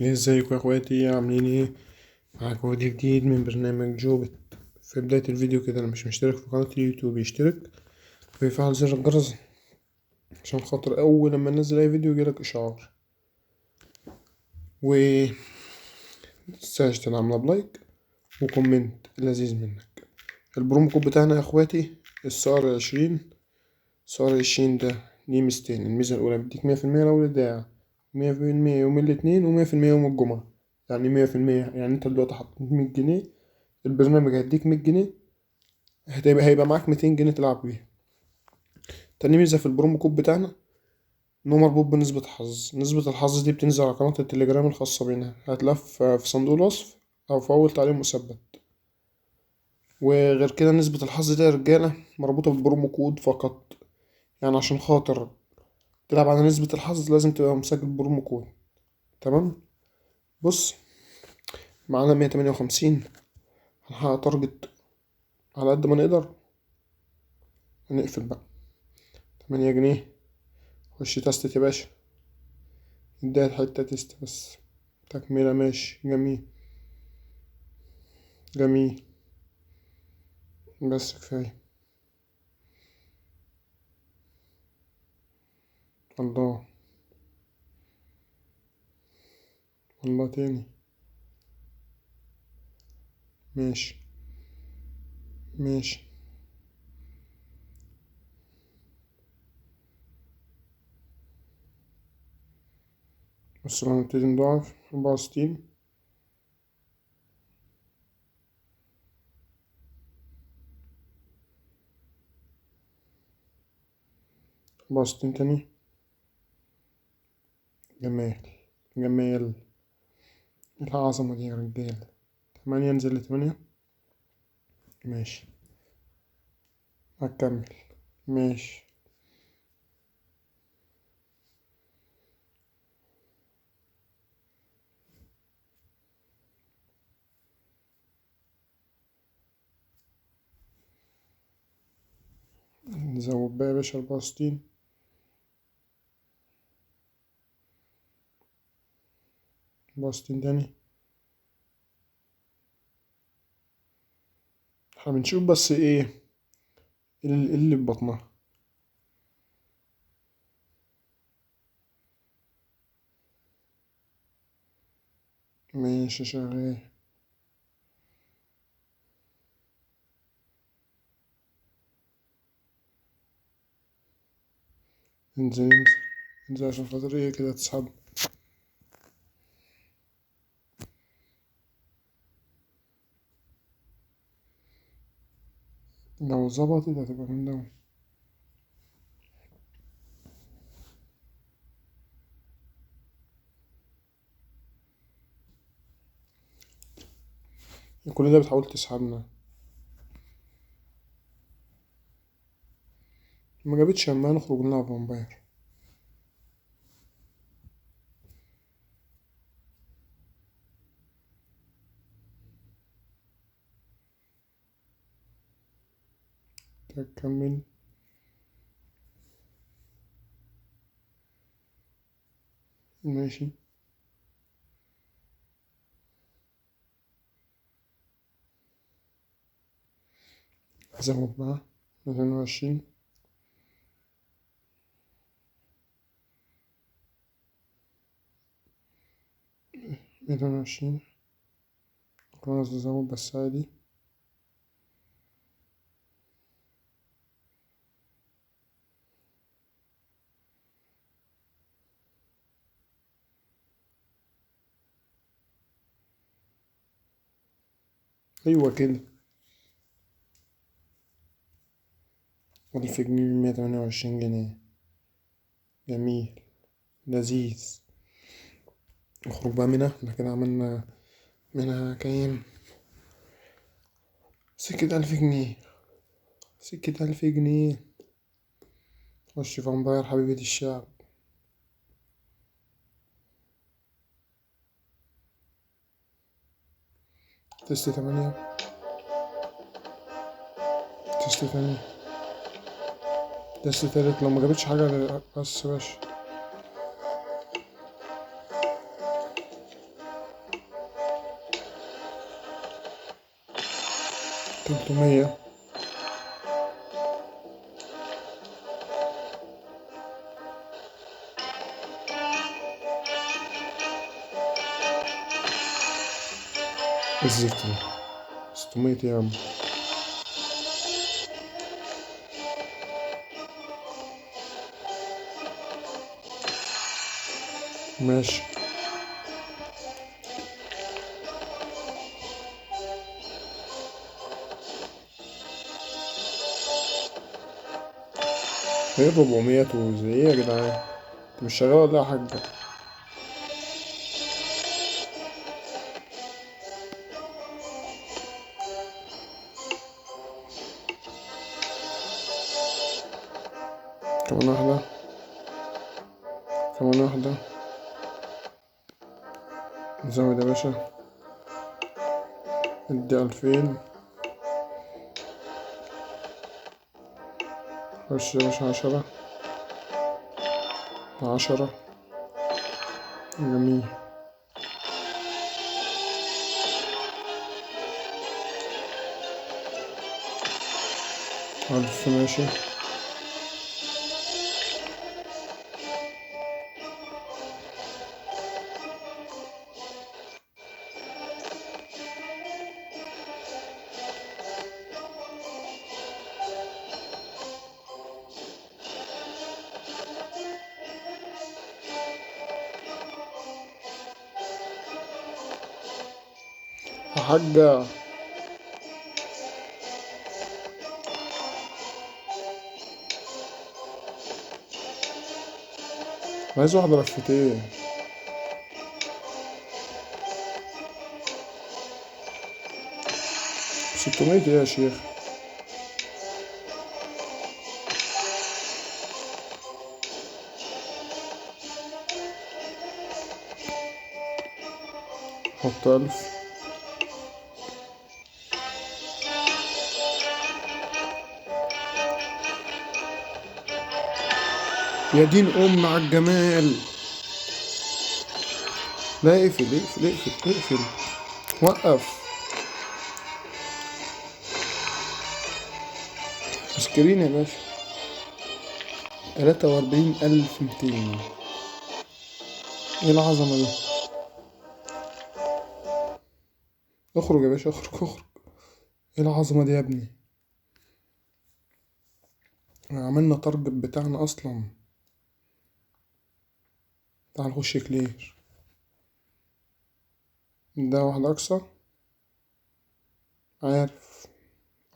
ازيكم يا اخواتي، عاملين ايه؟ معاكم فيديو جديد من برنامج جوبت. في بداية الفيديو كده اللي مش مشترك في قناة اليوتيوب يشترك ويفعل زر الجرس عشان خاطر اول لما ننزل اي فيديو يجيلك اشعار، و متنساش تدعمنا ب like و comment لذيذ منك. ال promo code بتاعنا يا اخواتي السعر 20، سعر 20 ده ليه ميزتين. الميزة الأولى بيديك 100% لو الإيداع، 100% يوم الاثنين، و100% يوم الجمعة. يعني 100%، يعني انت دلوقتي حطيت 100 جنيه، البرنامج هيديك 100 جنيه، هيبقى معاك 200 جنيه تلعب بيها. تاني ميزة في ال promo code بتاعنا إن هو مربوط بنسبة حظ. نسبة الحظ دي بتنزل على قناة التليجرام الخاصة بينا، هتلاقيها في صندوق الوصف أو في أول تعليق مثبت. وغير كده نسبة الحظ دي يا رجالة مربوطة بال promo code فقط، يعني عشان خاطر تلعب على نسبة الحظ لازم تبقى مسجل promo code. تمام؟ بص، معانا 158، هنحقق target على قد ما نقدر ونقفل بقى. 8 جنيه، خش test يا باشا، اديها حتة test بس تكملة. ماشي، جميل جميل، بس كفاية. الله الله تاني، ماشي ماشي. بس بقى نبتدي نضاعف. 64، 64 تاني. جمال جمال، العظمة دي يا رجالة. 8، انزل لتمانية، ماشي هكمل، ماشي. نزود بقى يا باشا 64، 64 تاني. احنا بنشوف بس ايه اللي في بطنها. ماشي شغال. انزل انزل انزل عشان خاطر ايه كده تسحب. لو ظبطت هتبقى من ده. كل ده بتحاول تسحبنا، ما جابتش. اما نخرج نلعب vampire. تكمل. ماشي زود بقى 22، 22. خلاص نزود بس عادي. ايوه كده، 1000 جنيه، 128 جنيه. جميل لذيذ. نخرج بقى منها. احنا كده عملنا منها كام؟ سكة 1000 جنيه، سكة 1000 جنيه. خش vampire حبيبة الشعب. test 8، test تاني، test تالت. لو ما جابتش حاجة بس يا باشا. 300. الزفت ده 600 يا عم. ماشي. ايه 400 وزي ايه يا جدعان؟ انت مش شغال ولا يا حاجة؟ كمان واحدة، كمان واحدة، نزود يا باشا، ادي 2000. خش يا باشا 10، 10. جميل. 1000. ماشي. يا حاجة عايز واحدة لفتين. 600 ايه يا شيخ؟ حط 1000. يا دين أم على الجمال. لا اقفل اقفل اقفل اقفل، وقف screen يا باشا. 43200. ايه العظمة دي؟ اخرج يا باشا، اخرج اخرج. ايه العظمة دي يا ابني؟ عملنا target بتاعنا اصلا. تعال نخش clear. ده واحد اقصى، عارف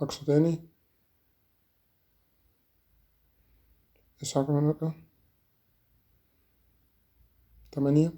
اقصى تاني. 9 كمان ورقة، 8.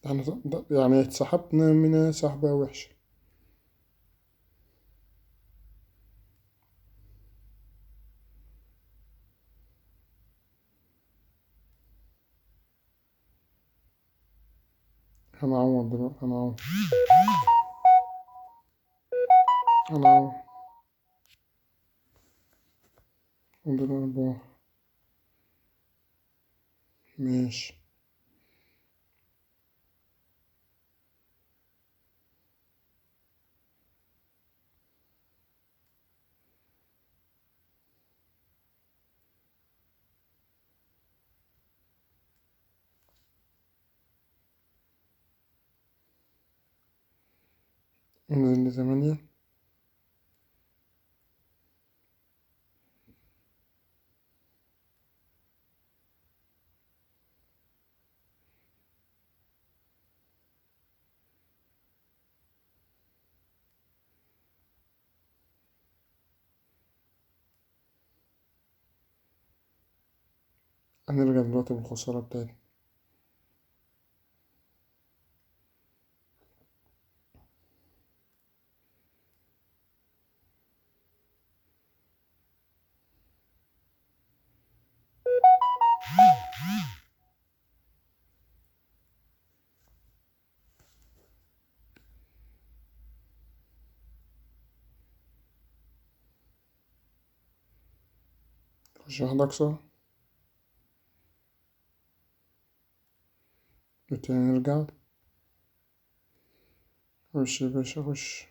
احنا يعني اتسحبنا من سحبة وحشة. هنعوض دلوقتي، هنعوض هنعوض. عندنا 4. ماشي. ننزل ل8. هنرجع دلوقتي بالخسارة بتاعتنا. خش واحدة أقصى، والتاني نرجع. خش يا باشا خش.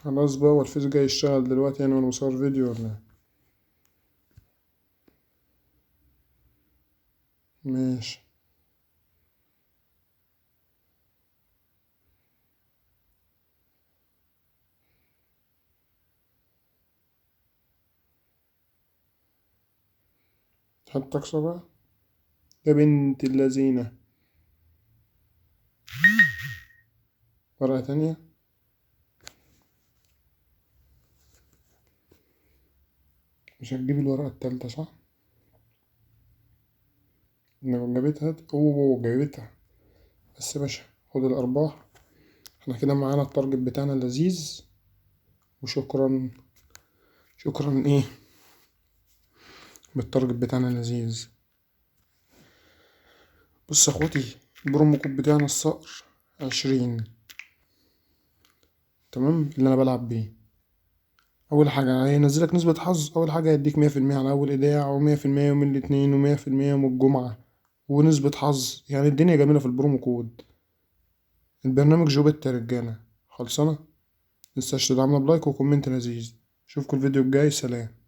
خلاص بقى، هو الفيس جاي يشتغل دلوقتي يعني وانا بصور فيديو ولا ايه؟ ماشي. تحب تكسر بقى يا بنت اللذينة. ورقة تانية. مش هتجيب الورقة التالتة صح؟ لو جابتها، اوه جابتها. بس يا باشا خد الأرباح. احنا كده معانا ال target بتاعنا اللذيذ، وشكرا شكرا ايه بال target بتاعنا اللذيذ. بص يا اخواتي، ال promo code بتاعنا الصقر 20، تمام، اللي انا بلعب بيه. اول حاجة هينزلك نسبه حظ، اول حاجة هيديك 100% على اول ايداع، ومية في المية يوم الاثنين، ومية في المية يوم الجمعة، ونسبه حظ. يعني الدنيا جميلة في ال promo code. البرنامج جوبيت يا رجاله، خلصانه. متنساش تدعمنا ب like و comment لذيذ. اشوفكم الفيديو الجاي، سلام.